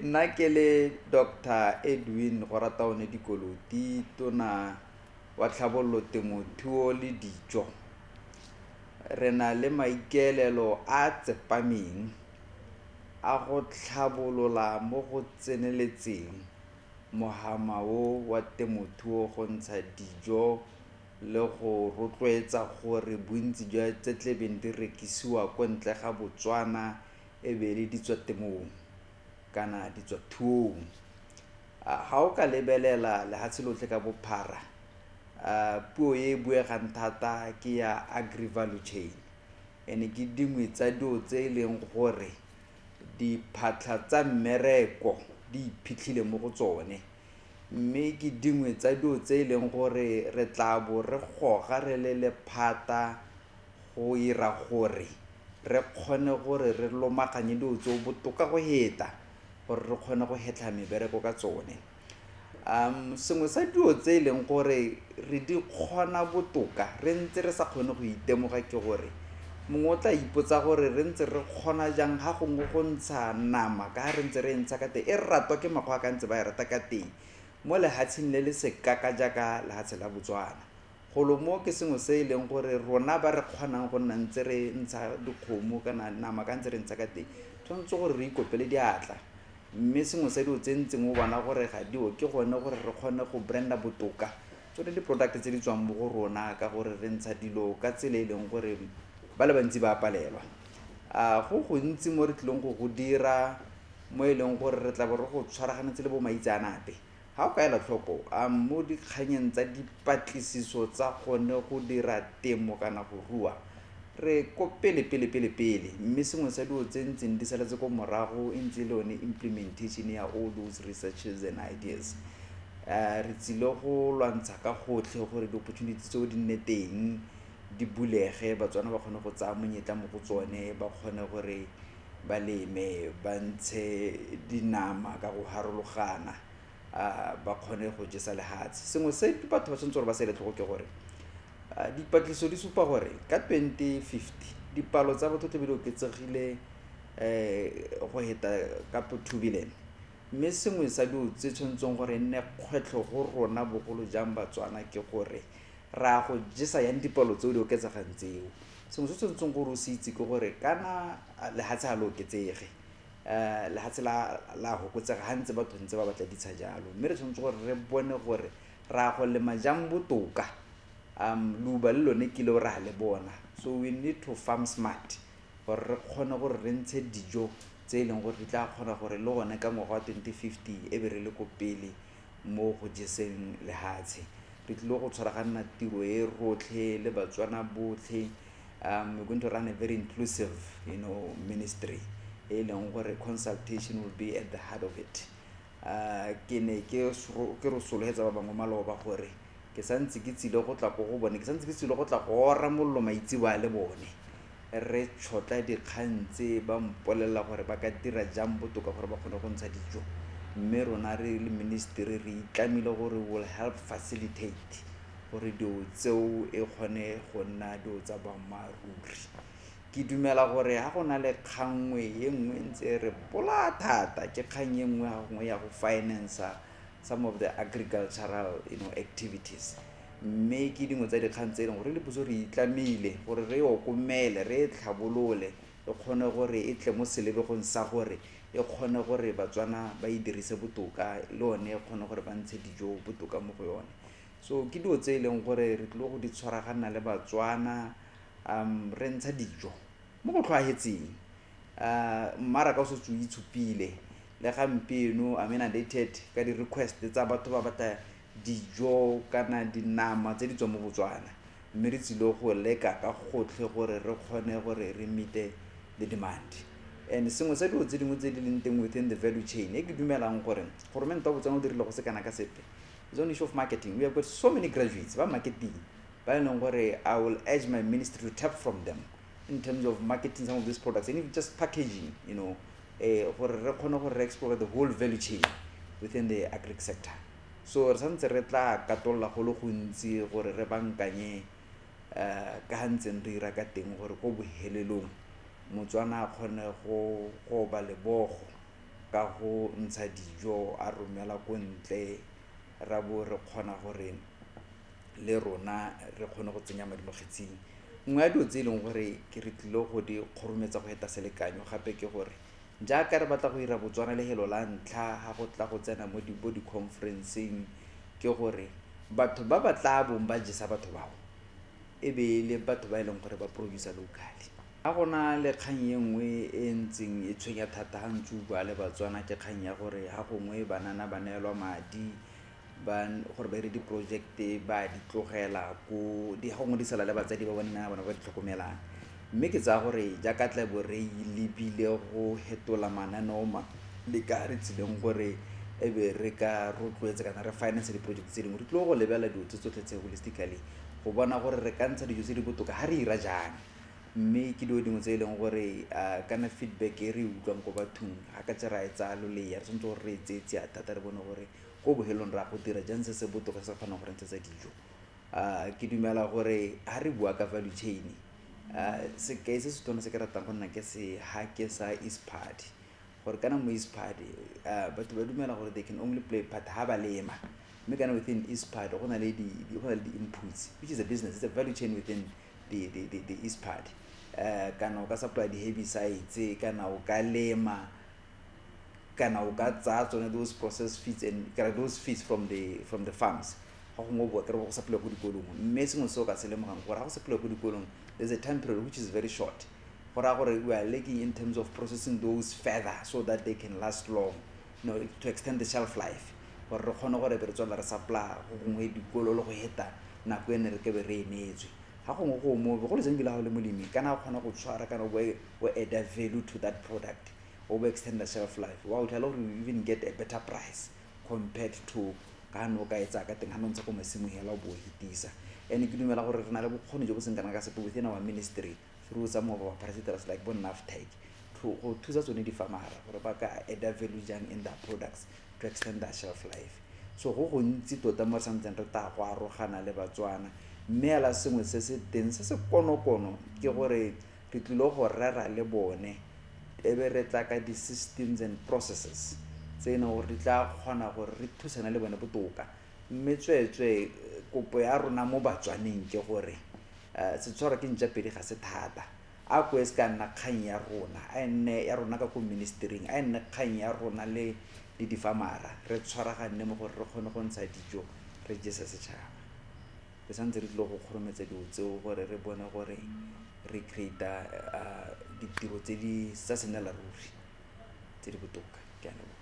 Nna ke le Doctor Edwin Gorataone Dikoloti, Tona wa Tlhabololo Temothuo le Dijo, re na le maikaelelo a a tsepameng a go tlhabolola mo go tseneletseng mohama o wa temothuo go ntsha dijo le go rotloetsa gore bontsi jwa tse tlebeng di rekisiwa ko ntle ga Botswana e be le ditswatemong kana ditswathuong. Ga o ka lebelela lehatshe lotlhe ka bophara, puo e e buegang thata ke ya agri value chain and ke dingwe tsa dilo tse e leng gore diphatlha tsa mmereko di iphitlhile mo go tsone, mme ke dingwe tsa dilo tse e leng gore re tla bo re goga re le lephata go ira gore re kgone gore re lomaganye dilo tseo botoka go heta gore re kgone go hetlha mebereko ka tsone. Sengwe sa dilo tse e leng gore re di kgona botoka re ntse re sa kgone go itemoga ke gore mongwe o tla ipotsa gore re ntse re kgona jang ga gongwe go ntsha nama ka ga re ntse re e ntsha ka teng e ratwa ke makgwa ka ntse ba e rata ka teng mo lehatsheng le le sekaka jaaka lehatshe la Botswana. Golo mo ke sengwe se e leng gore rona ba re kgonang go nna ntse re ntsha dikgomo kana nama ka ntse re ntsha ka teng tshwanetse gore re ikopele diatla, mme sengwe sa dilo tse ntseng o bona gore ga dio ke gone gore re kgone go brand-a botoka tsone di-product tse di tswang mo go rona ka gore re ntsha dilo ka tsela e leng gore ba le bantsi ba palelwa. Go gontsi mo re tlileng go go dira mo e leng gore re tla bo re go tshwaraganetse le bo maitseanape. Ga o ka ela tlhoko mo dikganyeng tsa dipatlisiso tsa gone go dira temo kana go rua re ko pele pele pele pele, mme sengwe sa dilo tse ntseng di saletse ko morago e ntse e le yone implementation ya all those researches and ideas. Re tsile go lwantsha ka gotlhe gore di-opportunity tseo di nne teng di bulege, Batswana ba kgone go tsaya monyetla mo go tsone, ba kgone gore ba leme ba ntshe dinama ka go harologana, ba kgone go jesa lehatshe. Sengwe se batho ba tshwanetse gore ba se ele tlhoko ke gore dipatlisiso di supa gore ka 2050 dipalo tsa batho tlabe di oketsegile go heta ka 2 billion, mme sengwe sa dilo tse tshwanetseng gore e nne kgwetlho go rona bogolo jang Batswana ke gore ra go jesa yang dipalo tseo di oketsegang tseo. Sengwe se tshwanetseng gore o se itse ke gore kana lehatshe ga le oketsege, lehatshe la fokotsega ga ntse batho ntse ba batla ditsha jalo, mme re tshwanetse gore re bone gore ra go lema jang botoka. Leuba le lone ke leo re a le bona, so we need to farm smart gore re kgone gore re ntshe dijo tse e leng gore di tla kgona gore le gone ka ngwaga wa 2050 e be re le ko pele mo go jeseng lehatshe. Re tlile go tshwaragana tiro e rotlhe le Batswana botlhe. We're going to run a very inclusive ministry e leng gore consultation will be at the heart of it. Ke ne ke re solohetsa ba bangwe maloba gore ke santse ke tsile go tla ko go bone, ke santse ke tsile go tla go ora mollo maitseboa le bone, re tšhotla dikgang tse ba mpolelela gore ba ka dira jang botoka gore ba kgone go ntsha dijo, mme rona re le ministry re itlamile gore we will help facilitate gore dilo tseo e kgone go nna dilo tsa boammaaruri. Ke dumela gore ga go na le kgang nngwe e nngwe ntse re bolaya thata ke kgang e nngwe ga gongwe ya go finance some of the agricultural activities, mme ke dingwe tsa dikgang tse e leng gore le puso re itlamile gore re okomele re e tlhabolole e kgone gore e tle mo selebegong sa gore e kgone gore Batswana ba e dirise botoka le one e kgone gore ba ntshe dijo botoka mo go yone. So ke dilo tse e leng gore re tlile go di tshwaragana le Batswana, re ntsha dijo mo go tlhwaetseng. Mmaraka o setse o itshupile le gampieno I'm inundated ka di-request tsa batho ba batla dijo kana dinama tse di tswang mo Botswana, mme re tsile go leka ka gotlhe gore re kgone gore re meet-e the demand. And sengwe sa dilo tse dingwe tse di leng teng within the value chain e ke dumelang gore goromente wa Botswana o dirile go se kana ka sepe is on issue of marketing. We have got so many graduates ba marketing ba e leng gore I will urge my ministry to tap from them in terms of marketing some of these products and even just packaging, gore re kgone gore re explore the whole value chain within the agric sector. So re santse re tla katolla go le gontsi gore re bankanye ka ga ntseng re ira ka teng gore ko bohelelong Motswana a kgone go oba lebogo ka go ntsha dijo a romela ko ntle, ra bo re kgona gore le rona re kgone go tsenya madi mo kgetsing. Nngwe ya dilo tse e leng gore ke re tlile go di kgorometsa go feta selekanyo gape ke gore jaaka re batla go dira Botswana lefelo la ntlha ga go tla go tsena mo bo di-conference-eng, ke gore batho ba ba tla bong ba jesa batho bao e be e le batho ba e leng gore ba producer locally. Ga gona le kgang e nngwe e ntseng e tshwenya thata ga ntse o bua le Batswana, ke kgang ya gore ga gongwe banana ba neelwa madi gore ba dire di-project, ba di tlogela ko di, ga gongwe di sala le batsadi ba bone ba bona ba di tlhokomelang. Mme ke tsaya gore jaaka tla bo re lebile go fetola mananeo le ka re tsileng gore e be re ka rotloetsa kana re finance di-project tse dingwe, re tlile go lebelela dilo tse tsotlhe tse holistically go bona gore re ka ntsha dijo tse di botoka ga re ira jang. Mme ke dilo dingwe tse e leng gore kana feedback e re e utlwang ko bathong ga ka tse ra e tsaya lolea, re tshwanetse gore re e tseye tsia thata, re bone gore ko bofelong ra go dira jang se se botoka se se kgonang go re ntshetsa dijo. Ke dumela gore ga re bua ka value chain, sekai se se tona se ke ratang go nna ke se ha ke sa ISPAAD, gore kana mo ISPAAD batho ba dumela gore they can only play part ha ba lema, mme kana within ISPAAD go na le di inputs, which is a business, it's a value chain within the ISPAAD. Kana o ka supply di-herbicides, kana o ka lema, kana o ka tsaya tsone those process feeds and kana those feeds from the farms, ga gongwe o boa kry go supply ko dikolong. Mme sengwe se o ka se lemogang gore ga go supply ko dikolong, there's a time period which is very short, go raya gore we are lacking in terms of processing those further so that they can last long, to extend the shelf life, gore re kgone gore be re tswelela re supply go gongwe dikolo le go heta nako e ne re kebe re e neetswe. Ga gongwe go mo bogolo jang ebile ga o le molemi, kana o kgona go tshwara kana o add value to that product, o bo extend the shelf life, wa o tlhela gore you even get a better price compared to ka no ka etsa ka teng ga no ntse ko masimong hela o bo o hetisa. And ke dumela gore re na le bokgoni jo bo seng kana ka sepe within our ministry through some of our parastatals like bo NAFTEC to go thusa tsone di-farmera gore ba ka add value jang in their products to extend their shelf life. So go gontsi tota mo re santseng re taya go arogana le Batswana, mme hela sengwe se se teng se se konokono ke gore re tlile go rera le bone, e be re tla ka di-systems and processes tse e leng gore di tla kgona gore re thusane le bone botoka. Mme tsweetswe kopo ya rona mo Batswaneng ke gore setshwaro ke ntša pedi ga se thata, a ko e se ka nna kgang ya rona, a e nne ya rona ka ko ministering, a e nne kgang ya rona le di-farmera, re tshwaraganne mo gore re kgone go ntsha dijo re jese setšhaba. Re santse re tlile go kgorometsa dilo tseo gore re bone gore re create-a ditiro tse di tsa sennela ruri tse di botoka. Ke a leboga.